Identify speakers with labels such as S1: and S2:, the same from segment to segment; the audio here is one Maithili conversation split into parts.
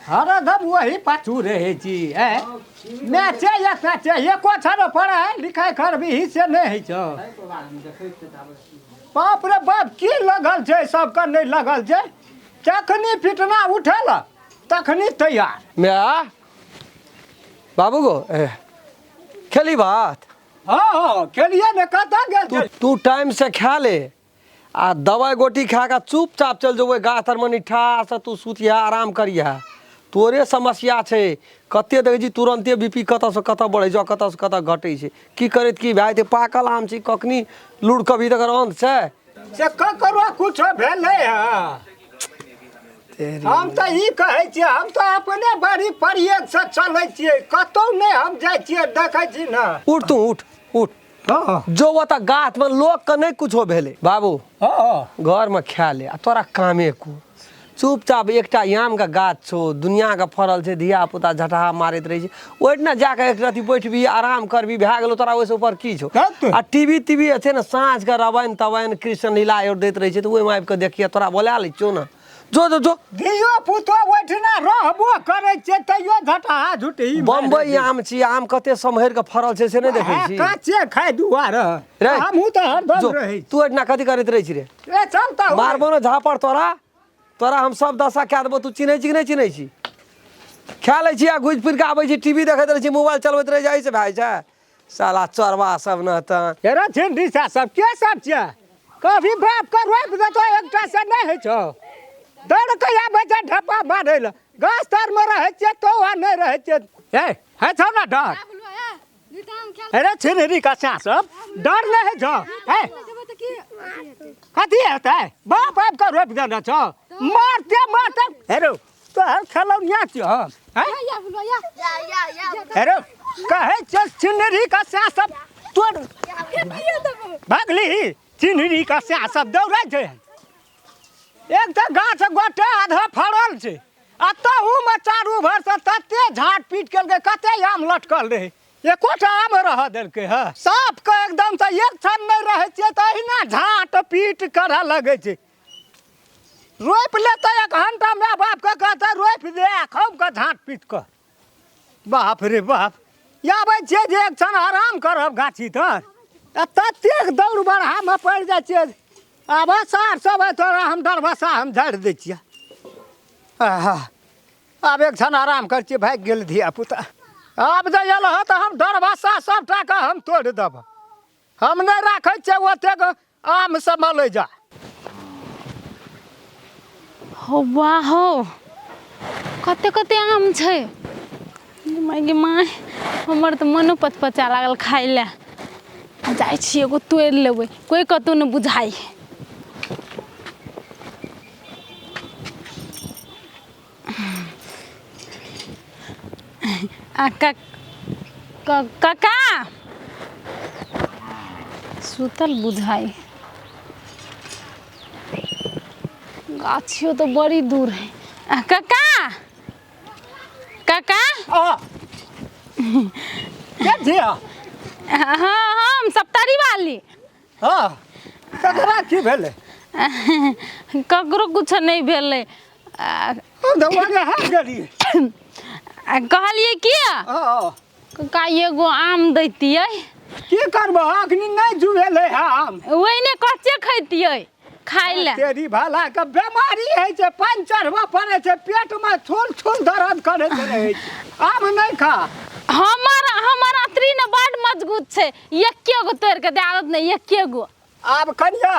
S1: हरदम वही पाछू रहै छी। ए मैचे या मैचे एको छर पढ़ाइ लिखाइ करबही से नहि होइ छौ। बाप रे बाप, की लगल छै सबके, नहि लगल छै। जखनी पिटना उठेल तखनी तैयार।
S2: माय बाबू गो, ए, खेली भात?
S1: हँ हँ, खेलिए ने। कतऽ गेल
S2: तू
S1: छै?
S2: तू टाइम से खा ले आ दवाइ गोटी खा कऽ चुपचाप चलि जो ओहि गाछ तरमे, निठ्ठासँ तू सुतिहे, आराम करिहे। तोरे समस्या छै कते देखै छी, तुरन्ते बी पी कतऽसँ कतऽ बढ़ै छै, कतऽसँ कतऽ घटै छै। की करैत की भए जेतै? पाकल आम छै, कखनी लुढ़कबही तकर अन्त छै।
S1: से ककरो कुछो भेलै हँ? हम तऽ ई कहै छियै, हम तऽ अपने बड़ी परहेजसँ चलै छियै, कतहु नहि हम जाइ छियै, देखै छी ने।
S2: उठ तू, उठ उठ।
S1: हँ।
S2: जो ओतऽ गाछमे लोकके नहि कुछो भेलै बाबू।
S1: हँ।
S2: घरमे खा ले आ तोरा कामे को चुपचाप एकटा आमके गाछ छौ, दुनिआँके फड़ल छै, धिया पुता झटहा मारैत रहै छै। ओहिठिना जाकऽ एक रत्ती बैठबी, आराम करबी, भए गेलौ। तोरा ओहिसँ ऊपर की छौ?
S1: तब?
S2: आ टीवी तीवी छै ने, साँझके रामायण तमायन कृष्ण लीला आर दैत रहै छै, तऽ ओहिमे आबि कऽ देखिए। तोरा बोला लै छियौ ने, जो जो जो।
S1: धियो पुतो ओहिठिना रहबो करै छै तैयो झटहा झुटही।
S2: बम्बई आम छी, आम कते सम्हरि कऽ फड़ल छै से नहि देखै छी?
S1: काचे खाइ दुआरे।
S2: रे,
S1: हमहूँ तऽ हरदम
S2: जो
S1: रहै छी।
S2: तू एहिठिना कथी करैत रहै छी रे?
S1: ए चल तऽ।
S2: मारबो ने झापड़ तोरा, तोरा हम सब दशा कए देबो। तू चिन्है छी कि नहि चिन्है छी? खा लै छी आ घुरि फिर कऽ आबै छी, टीवी देखैत रहै छी, मोबाइल चलबैत रहै छी। एहिसँ भए जाइ छै साला चोरबा सब न तऽ।
S1: हेरा छिनरी सब के सब छियै, कभी बाप के रोपि देतौ एकटा से नहि होइ छौ। दौड़ के आबै छै ढप्पा मारै लए। गाछ तरमे रहै छियै तो आ नहि रहै छियै। ए होइ छौ ने डर? अरे छिनरी कसा सब, डर नहि होइ छौ? ए कथी हेतै? बाप आबि कऽ रोपि देने छौ, मारते मारते। हेरो तोहर खेलौनिया छियौ हम, हैं? हेरो कहै छियौ, छिनरी कसा सब तोड़ भागली। चिन्हरी का सएह सब दौड़ै छै। एक तऽ गाछ गोटे आधा फड़ल छै आ तहूमे चारू भरसँ तते झाट पीट केलकै, कते आम लटकल रहै, एकोटा आम रहऽ देलकै। हँ, साफके एकदमसँ एक क्षण नहि रहै छियै तऽ अहिना झाट पीट करऽ लगै छै। रोपि लेतै एक घंटा, माय बापके कहतै रोपि दे खूब कऽ झाट पीट कऽ। बाप रे बाप, आबै छियै जे एक क्षण आराम करब गाछी तर आ ततेक दौड़ बढ़ामे पड़ि जाइ छियै। आब सार सब है तोरा, हम डरभसा हम झाड़ि दै छियै। आहा, आब एक क्षण आराम करै छियै। भागि गेल धिया पुता। आब जे एल हँ तऽ हम डरभसा सबटाके हम तोड़ि देब। हम नहि राखै छियै ओतेक आम सब लै जा।
S3: हो वाह हो, कते कते आम छै। माय गे माय, हमर तऽ मनो पचपचा लागल खाय लए। जाइ छी एगो तोड़ि लेबै, कोइ कतहु नहि बुझाइ। आ काका सुतल बुझाइ। गाछियो तऽ बड़ी दूर है। आ काका, काका।
S1: आ के छियै?
S3: हाँ, हम सप्तारी वाली।
S1: हँ, ककरा की भेलै?
S3: ककरो कुछो नहि भेलै।
S1: हम तऽ ओने हाथ गेलियै।
S3: आ कहलियै की,
S1: हँ।
S3: काका, एगो आम दैतियै।
S1: की करबह? अखनी नहि जुएलै है आम।
S3: ओहिने कच्चे खैतियै खाय लए।
S1: तेरी भला के बेमारी होइ छै, पानि चढ़बऽ पड़ै छै, पेटमे छुल छुल दर्द करैत रहै छै। आम नहि खा।
S3: हमर हमर अतरी ने बड मजबूत छै, एके गो तोड़ि के दए देत ने, एके गो।
S1: आब कनिया,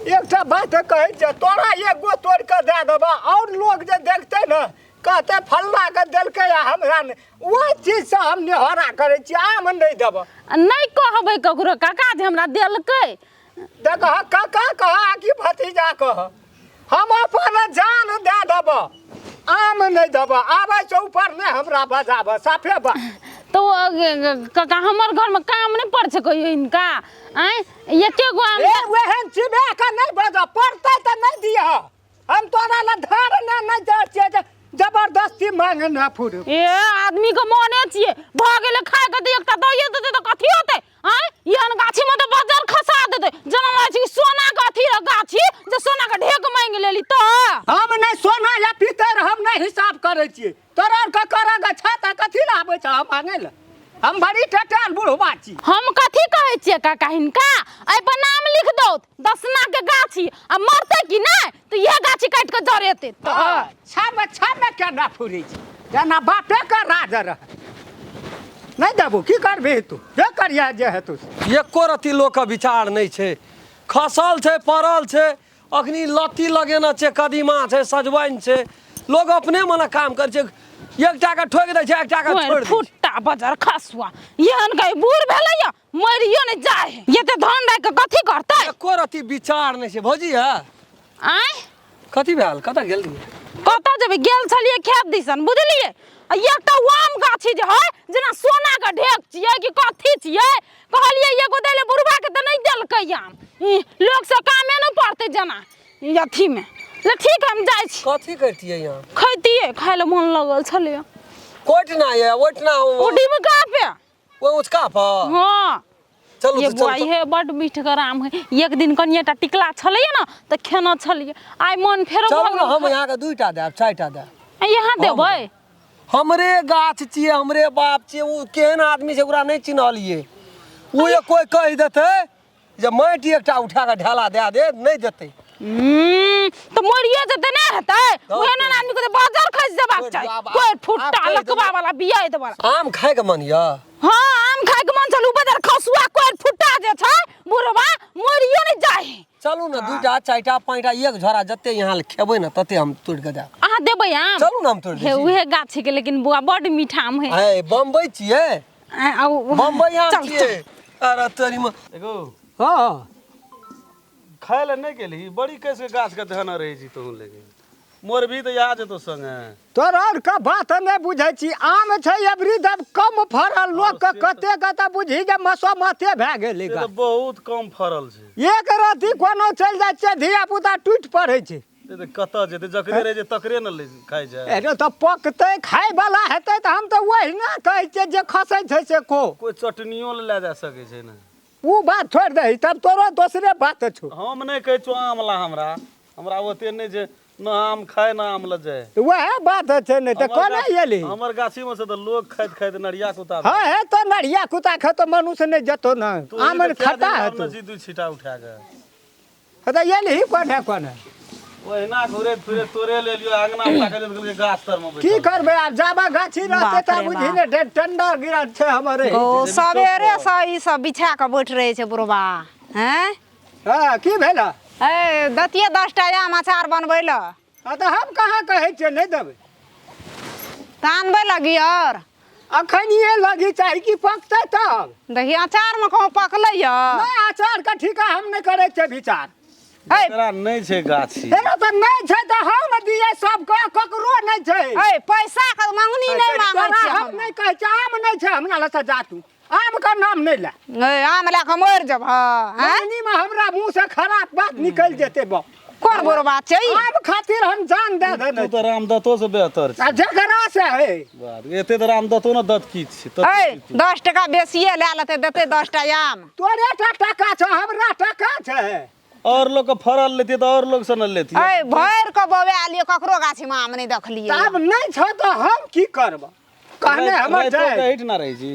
S1: एकटा बात कहै छै, तोरा एक गो तोड़ि कऽ दए देबऽ, आओर लोग जे देखतै ने कहतै फल्ला के देलकै आ हमरा नहि। ओहि चीजसँ हम नेहोरा करै छी, आम नहि देबऽ।
S3: आ नहि कहबै ककरो काका जे हमरा देलकै।
S1: देखह, काका कह आ कि भतीजा कह, हम अपन जान दए देबऽ, आम नहि देबऽ। आबै से ऊपर नहि हमरा बजाबऽ साफे बा।
S3: तऽ ओ काका, हमर घरमे काम नहि पड़ै छै कहियो हिनका? आँय, एके गो आम।
S1: ए ओहन चिबा कऽ नहि बजऽ पड़तै तऽ नहि दिअ। हम तोरा लए धार ने नहि जाइ छियै जे जबरदस्ती मांगे न फुर।
S3: ए आदमी के मने छियै, भऽ गेलै खाय के तऽ एकटा दइए देतै तऽ कथी होतै? आँय, एहन गाछी में तऽ बजर खसा देतै, जेना लागै छै कि सोना के अथी रह गाछी जे सोना के ढेक मांगि लेली तऽ।
S1: हम नहि सोना या पीतर हम नहि। नहि हिसाब करै छियै। तोरा आरके करऽ के छै तऽ कथी लए आबै छ हम मांगै लए? हम बड़ी टटाल बुढ़वा छी।
S3: हम कथी कहै छियै काका, हिनका एहि पर नाम लिख दौत दसना के गाछी, आ मरतै कि नहि तऽ इएह गाछी काटि कऽ जरेतै।
S1: तऽ छामे छामे केना फुरै छै जेना बापे के राज रहै। नहि देबू की करबही तू, जे करिया जे हेतौ से।
S2: एको रत्ती लोकके विचार नहि छै, खसल छै पड़ल छै, अखनी लत्ती लगेने छै, कदीमा छै, सजमनि छै, लोक अपने मने काम करै छै। एकटा के ठोकि दै छै, एकटा के छोड़ि दै छै।
S3: फुट्टा बजर खसुआ एहन के बूढ़ भेलैया मरियो नहि जाय है, एते धन राखि कऽ कथी करतै?
S2: एको रत्ती विचार नहि छै भौजी। है
S3: आँय
S2: कथी भेल, कतऽ गेल रहियै?
S3: कतऽ जेबै, गेल छलियै खेत दिसन बुझलियै। आ एकटा आम गाछी जे है जेना सोना के ढेक छियै कि कथी छियै, कहलियै एगो दै ले बुढ़वा के तऽ नहि देलकै आम। ई, लोक से कामे नहि पड़तै जेना ई अथीमे। ले ठीक है, हम जाइ छी।
S2: कथी करतियै यहाँ?
S3: खैतियै, खाय ले मोन लगल छलैया।
S2: कोइटना ये ओइटना
S3: ओ डिमका पे,
S2: ओ ऊँचका पर।
S3: हाँ
S2: चलू
S3: ये
S2: तऽ चलू।
S3: बुआ हे बड मीठगर आम है। एक दिन कनिएटा टिकला छलैया ने तऽ खेने छलियै, आइ मन फेरो
S2: चलू
S3: भऽ
S2: ने,
S3: गेल।
S2: हम अहाँके 2टा देब, 4टा देब।
S3: आ यहाँ देबै?
S2: हमरे गाछ छियै, हमरे बाप छियै। ओ केहन आदमी छै ओकरा नहि चिन्हलियै। ओ जे कोइ कहि देतै जे माटि एकटा उठा कऽ ढेला दए दे, नहि देतै।
S3: तऽ मरियो जेतै नहि हेतै? ओहन एहन आदमी के तऽ बाजार खसि जेबाक चाही।
S2: आब-
S3: कोइ
S2: आब
S3: फुट्टा
S2: कहि
S3: लकवा
S2: देबै।
S3: वाला बियाह वाला
S2: आम खायके मन यऽ?
S3: हाँ आम खायके मन छल। उ बजार खसुआ कोइ फुट्टा जे छै बुढ़वा मरियो नहि जाइ है।
S2: चलू ने, 2टा 4टा 5टा एक झोरा जते यहाँ खेबै ने तते हम तोड़ि कऽ देब।
S3: अहाँ देबै आम?
S2: चलू ने, हम तोड़ि दै
S3: हे
S2: छी।
S3: उहे गाछी के, लेकिन बुआ बड मीठा आम है।
S2: हे बम्बई छियै, बम्बई आम
S3: चल,
S2: छियै।
S3: चल।
S2: अरे तोरी में
S4: एगो
S1: हँ
S4: खाय लए नहि गेलही? बड़ी कैस के गाछ के धन रहै छी तोहूँ, लेकिन मोर भी तऽ याद जेतौ संगे।
S1: तोरा आरके बात नहि बुझै छी। आम छै अबरी जब कम फड़ल लोकके, कते कते बुझी जे मसोमाते भए गेलै।
S4: से
S1: गाछ
S4: तऽ बहुत कम फड़ल छै।
S1: एक रत्ती कोनो चलि जाइ छै, धिया पुता टूटि पड़ै छै।
S4: से तऽ कतऽ जेतै, जकरे रहै छै तकरे ने ले खाइ छै।
S1: अरे तऽ पकतै, खायवला हेतै तऽ हम तऽ ओहिना कहै छियै जे खसै छै से को
S4: कोइ चटनियो लए जा सकै छै ने।
S1: ओ बात छोड़ि दही, तब तोरो दोसरे बात छौ।
S4: हम नहि कहै छौ आम ला, हमरा हमरा ओते नहि छै न आम खाय न आम लऽ जाय।
S1: वएह बात छै, नहि तऽ
S4: हमर
S1: कोना एली?
S4: हमर गाछी में से तऽ लोग खाइत खाइत नरिया कुत्ता।
S1: हँ हे तऽ नढ़िया कुत्ता खेतो, मनुष्य नहि जेतो ने। आम खट्टा हेतौ।
S4: दू छीटा उठा के
S1: तऽ एलही कोने कोने?
S4: ओहिना घुरैत फिरैत तोरे ले लियो, अंगना में ताकै कहलकै गाछ तर में
S1: की
S4: बैठल।
S1: करबै आब, जाबा गाछी रहतै
S5: बाप
S1: तऽ
S5: रे
S1: बुझी
S5: बाप।
S1: ने टेंडर गिरल छै हमरे।
S5: ओ सवेरे से ई सब बिछा कऽ बैठ रहै छै बुढ़बा हैं।
S1: हँ की भेल?
S5: ए दतियै 10टा आम अचार बनबै लए।
S1: हँ तऽ हम कहाँ कहै छियै नहि देबै?
S5: तऽ आनबै लगी आओर
S1: अखनिये लगी चाही कि पकतै तब?
S5: देखियै अचारमे कहूँ पकलै यऽ?
S1: नहि, अचार के ठीका हम नहि करै छियै विचार।
S5: है
S4: एकरा नहि छै गाछी।
S1: एना तऽ नहि छै तऽ हम दियै सबके, ककरो नहि छै।
S5: है पैसा के मंगनी नहि मांगै
S1: तोरा
S5: छियै
S1: हम
S5: हम।
S1: नहि कहै छियै आम नहि छै हमरा लग से, जा तू आम के नाम नहि ले।
S5: ए, आम लए कऽ मरि जेबह हैं?
S1: मंगनी में हमरा मुंह से खराब बात निकलि जेतै बा।
S5: कोन बुढ़बा छै ई?
S1: आम खातिर हम जान दे देने
S4: तू तऽ रामदत्तो से बेहतर
S1: आ
S4: छै।
S1: जकरा से है
S4: बात एते तऽ रामदत्तो ने दत्त की छै तत
S5: ऐ 10 टका बेसिए लए लेतै, देतै 10टा आम।
S1: तोरे टा टका छौ, हमरा टका छै?
S4: और लोग के फड़ल लेतियै तऽ और लोग से न लेतियै।
S5: ऐ भरि कऽ बौआ लियौ, ककरो गाछीमे आम नहि देखलियै।
S1: तब नहि छौ तऽ हम की करब? कहने हमर
S4: रातिो
S1: जाय
S4: के हटि ना रहै छी।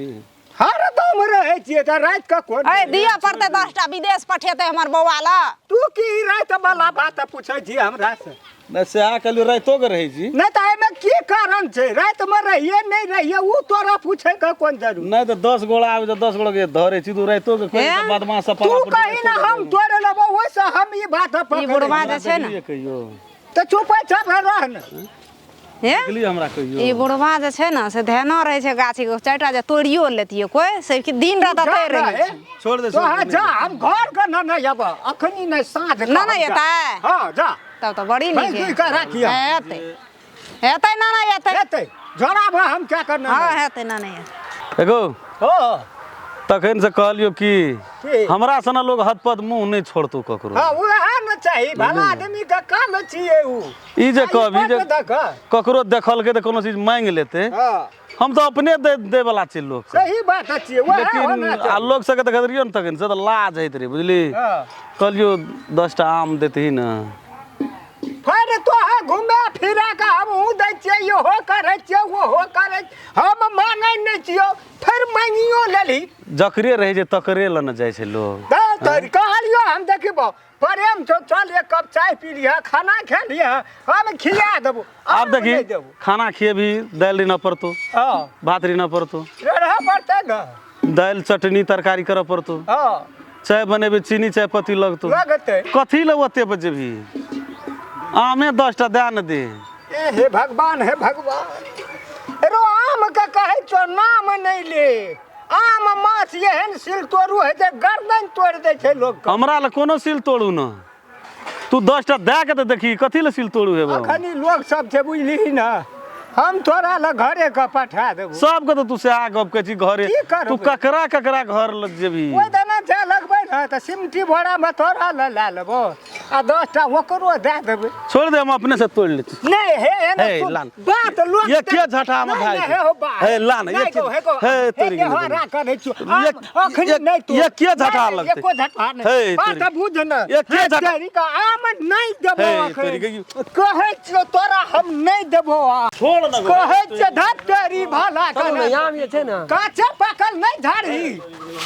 S1: हरदम रहै छियै तऽ राति कऽ कोन?
S5: ऐ दिअ पड़तै 10टा, विदेश पठेतै हमर बौआ लए।
S1: तू की राति वाला बात पूछै छी हमरा से?
S4: नहि सएह कहलियौ, रातिो के रहै छी।
S1: नहि तऽ एहिमे की कारण छै, रातिमे रहियै नहि रहियै ओ तोरा पूछै के कोन जरूर?
S4: नहि तऽ 10 गोड़ा आबै तऽ 10 गोड़ा के धरै छी, तू रातिो के कोइ
S5: हे?
S4: बदमाश सब
S1: तू कही ना हम तोड़े लेबो, ओहिसँ हम ई बात
S5: ई
S1: पकड़ै
S5: बुढ़वा जे छै ने
S4: देखलियै कहियो?
S1: तऽ चुपे चाप रह ने।
S5: हे
S4: देखलियै हमरा कहियो?
S5: ई बुढ़वा जे छै ने से धेनो रहै छै गाछी के, 4टा जे तोड़ियो लेतियै कोइ से कि दिन रात
S1: जा
S5: एतै रहै
S1: रहे।
S5: छै।
S4: छोड़ दे,
S1: तो
S4: छोड़
S1: हाँ
S4: दे।
S1: जा, हम घर के न नहीं अब अखनी नहीं, साँझ के
S5: ना
S1: हम
S5: ना
S1: जा।
S5: एतै?
S1: हाँ जा।
S5: तब तऽ बड़ी
S1: भाई
S5: नीक
S1: दुई का राखिए।
S5: हेतै हेतै ना ना हेतै।
S1: हेतै झोरा में हम क्या करना?
S5: हाँ हेतै ना नहीं हेतै।
S4: एगो
S1: हो
S4: तखन से कहलियौ कि
S1: की?
S4: हमरा सना लोग हथपथ मुंह नहि छोड़तौ ककरो।
S1: हाँ वएह न चाही, भला आदमी के काम छियै उ।
S4: ई जे
S1: आ ई
S4: कहबी जे
S1: बात देख।
S4: ककरो देखलकै तऽ कोनो चीज मांगि लेतै,
S1: हाँ
S4: हम तऽ अपने दे दै वाला छी लोक के।
S1: सही बात छियै, वएह
S4: लेकिन
S1: होना
S4: आ
S1: चाही।
S4: लोक सबके देखैत रहियौ ने तखन से तऽ लाज होइत रहै बुझली।
S1: हाँ।
S4: कहलियौ 10टा आम देतही ने।
S1: फेर तोहे घुमे फिरा के हमहूँ दै छियै। दै छियौ, फेर मांगियो लेली।
S4: जकरे रहै छै तकरे लऽ ने जाइ छै लोग।
S1: तऽ कहलियो हम देखिबो प्रेम छौ, चल एक कप चाय पी लिह, खाना खा लिह, हम खिया देबो।
S4: आब देखी खाना खिएबही, दालि रिनऽ पड़तौ।
S1: हँ।
S4: भात रिनऽ पड़तौ।
S1: रहऽ पड़तै ने।
S4: दालि चटनी तरकारी करऽ पड़तौ।
S1: हँ।
S4: चाय बनेबै, चीनी चाय पत्ती लगतौ।
S1: लगतै।
S4: कथी लए ओते पर जेबही? आमे 10टा दए ने दे।
S1: ए हे भगवान, हे भगवान, रो आम के कहै छौ नाम नहि ले। आम माछ एहन सिल तोड़ू है जे गर्दन तोड़ि दै छै लोक।
S4: हमरा लए कोनो सिल तोड़ू न, तू 10टा दए के तऽ देखी कथी लए सिल तोड़ू हेबो।
S1: अखनी लोक सब छै बुझलिही ने, हम तोरा लए घरे के पठा देबो।
S4: सबके तऽ तू सएह गप कहै छी घरे।
S1: की करबै?
S4: तू ककरा ककरा घर लग जेबही?
S1: ओहि दिना जाय लगबै ने तऽ सिमटी बोरा मे तोरा लए लए लेबो आ 10टा ओकरो दए देबै।
S4: छोड़ि दे, हम अपने से तोड़ि लै छी।
S1: नहि हे, एना
S4: हे,
S1: सुन,
S4: लान।
S1: बात लोक
S4: एके झटहा मे
S1: नहि,
S4: भए
S1: नहि,
S4: जेतै।
S1: हे हो बा।
S4: हे, लान,
S1: नहि
S4: एके-
S1: गो, हे गो,
S4: हे,
S1: हे,
S4: तोरी
S1: हे,
S4: गेलै।
S1: हरा करै छियौ। आब अखनी नहि तोड़।
S4: एके झटहा
S1: नहि,
S4: लगतै।
S1: एको झटहा नहि।
S4: हे,
S1: बात
S4: तोरी।
S1: बुझ ने।
S4: एके
S1: हे,
S4: झटहा।
S1: तोरी के आम नहि देबो
S4: हे,
S1: अखन।
S4: तोरी के-
S1: कहै छियौ तोरा हम नहि देबो आ।
S4: छोड़ ने गो।
S1: कहै छियौ धत तोरी भला
S2: चलू ने।
S1: करे।
S2: आम जे छै ने
S1: काचे पाकल नहि झाड़ी।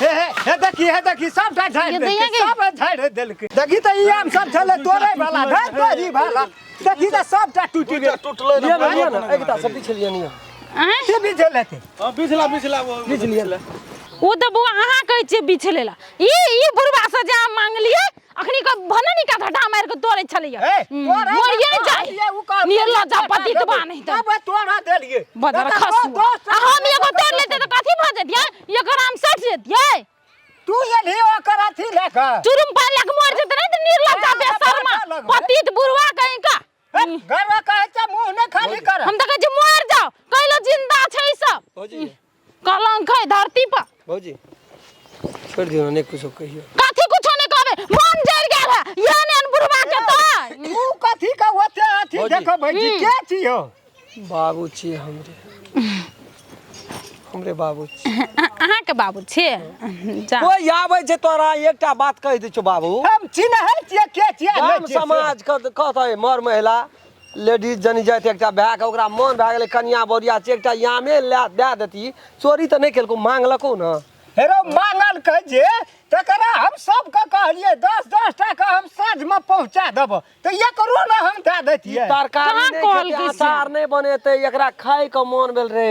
S1: हे हे हे देखी, हे देखी, सबटा झाड़ि
S3: ये
S1: देलकै,
S3: दैया के-
S1: सब झाड़ि देलकै। देखी तऽ ई आम सब छलै तोड़ै वाला, धत तोरी वाला। देखी तऽ सबटा टूटि गेल।
S4: टूटलै।
S2: लिअ ने, लिअ ने, एकटा सब पीछे लिअ ने।
S3: आँय?
S1: के बीछ लेतै?
S4: बिछला बिछला
S2: बीछ लिअ।
S3: ओ तऽ बौआ अहाँ कहै छियै बिछले ला, ई ई बुढ़बा से जे आम मांगलियै अखनी के भने निका धटा मारि के तोड़ै छलैया।
S1: ए, तोरा
S3: मरिए जाय
S1: कहलियै, उ कहलकै,
S3: निर्लज्जा पतितबा नहीं तऽ।
S1: तब तोरा देलियै।
S3: बदर
S1: तऽ
S3: खसु।
S1: 10टा
S3: आ हम एगो तोड़ लेते तऽ कथी भऽ जेतियै? एकर आम सटि जेतियै।
S1: तू एलही ओकर अथी लए कऽ।
S3: चुरुम पानि लए कऽ मरि जेतै नहि तऽ निर्लज्जा
S1: ए,
S3: बेशर्मा
S1: बड़का लगबै।
S3: पतित बुढ़वा कहीं का।
S1: हे, घरवा कहै छै मुँह नहि खाली कर।
S3: हम तऽ कहै छियै मरि जाओ, कैलो जिंदा छै ई सब।
S2: भौजी।
S3: कलंक है धरती पर।
S2: भौजी छोड़ि दियौ ने, नहि कुछो कहियौ।
S3: कथी कुछो नहीं कहबे, मन जरि गेल है एहन एहन बुढ़वा के तऽ।
S1: तू कथी के ओते अथी
S2: भौजी।
S1: देखो भौजी के छियौ?
S2: बाबू छी हमरे, हमरे बाबू छी।
S3: अहाँके बाबू छियै? जा।
S2: कोई आबै छै तोरा एकटा बात कहि दै छौ बाबू।
S1: हम चिन्है छियै के छियै नहि
S2: गाम
S1: छियै से।
S2: समाज के कहतै मर महिला लेडीज जनी जाइत एकटा भए के ओकरा मन भए गेलै कनिया बोरिया छै, एकटा यामे लए दए देती। चोरी तऽ नहि केलको, मांगलको ने।
S1: हेरो मांगल के जे तकरा हम सबके कहलियै 10-10 टाका हम साँझमे पहुँचा देबो तऽ एकरो ने हम दए दैतियै।
S2: तरकारी
S3: कहाँ
S2: नहि
S3: कहलकै
S2: खेतै,
S3: से?
S2: अचार नहि बनेतै, एकरा खाय के मन भेल रे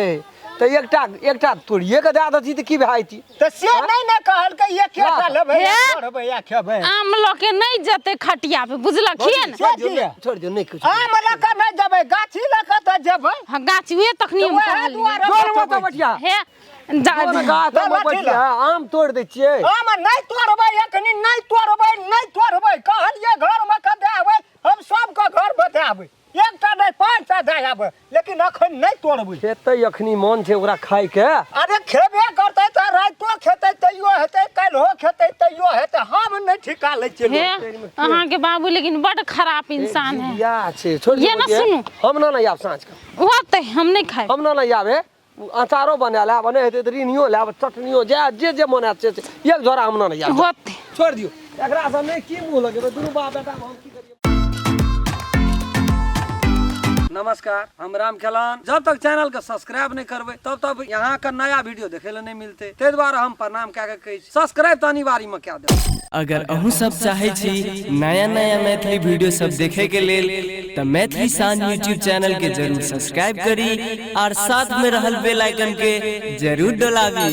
S2: तऽ एकटा एकटा तोड़िए के दए देती तऽ की भए जैती?
S1: तऽ से नहि ने कहलकै एकेटा लेबै
S3: हे?
S1: तोड़बै या खेबै।
S3: आम लऽ के नहि जेतै खटिया पे, बुझलखिन?
S1: से किया?
S2: छोड़ि दियौ, नहि किछु।
S1: आम लऽ कऽ नहि जेबै, गाछी लऽ कऽ तऽ जेबै।
S3: हाँ, गाछी उहे तखनी हम
S1: वएह
S3: कहलियै।
S1: दुआरे
S2: जोर
S1: बचबै।
S2: मत बैठिया।
S3: हे जा।
S2: जोर गाछ
S1: जा,
S2: मे
S1: लाठी
S2: बैठिया,
S1: लऽ।
S2: आम तोड़ि दै छियै।
S1: आम नहि तोड़बै एखनी, नहि तोड़बै, नहि तोड़बै। कहलियै घरमे कऽ दए आबै, हम सबके घरमे दए आबै, एकटा नहि 5टा दए आबै, लेकिन अखन नहि तोड़बै।
S2: खेतै अखनी मन छै ओकरा खायके।
S1: अरे खेबे करतै तऽ रातिो खेतै तैयो हेतै, काल्हिो खेतै तैयो हेतै, हम नहि ठिका लै छियै।
S3: हे अहाँके बाबू लेकिन बड खराब इंसान है।
S2: बियाह छै, छोड़ि
S3: ये
S2: दियौ
S3: ना
S2: भौजी।
S3: सुनू।
S2: हम ना नहि आयब साँझ के।
S3: होतै, हम नहि खायब।
S2: हम ना नहि आबे, अचारो बना लेब, नहि हेतै तऽ रिनियो लेब, चटनियो, जे जे जे मन हैत से से। एक झोरा हम ना नहि आयब।
S3: होतै।
S2: छोड़ि दियौ एकरा से, नहि की मुँह लगेबै दुनू बाप बेटा हम की करियै? नमस्कार, हम राम खेलान। जब तक चैनल के सब्सक्राइब नहीं करबै तब तक यहाँ का नया वीडियो देखे ला नहीं मिलते, ताहि दुआरे हम प्रणाम कए के कहै छी सब्सक्राइब तऽ अनिवार्य में कए देबै।
S6: अगर अहूँ सब चाहै छी नया नया मैथिली वीडियो सब देखे के लेल तऽ मैथिली शान यूट्यूब चैनल के जरूर सब्सक्राइब करी और साथ में रहल बेल आइकन के जरूर डोलाबी।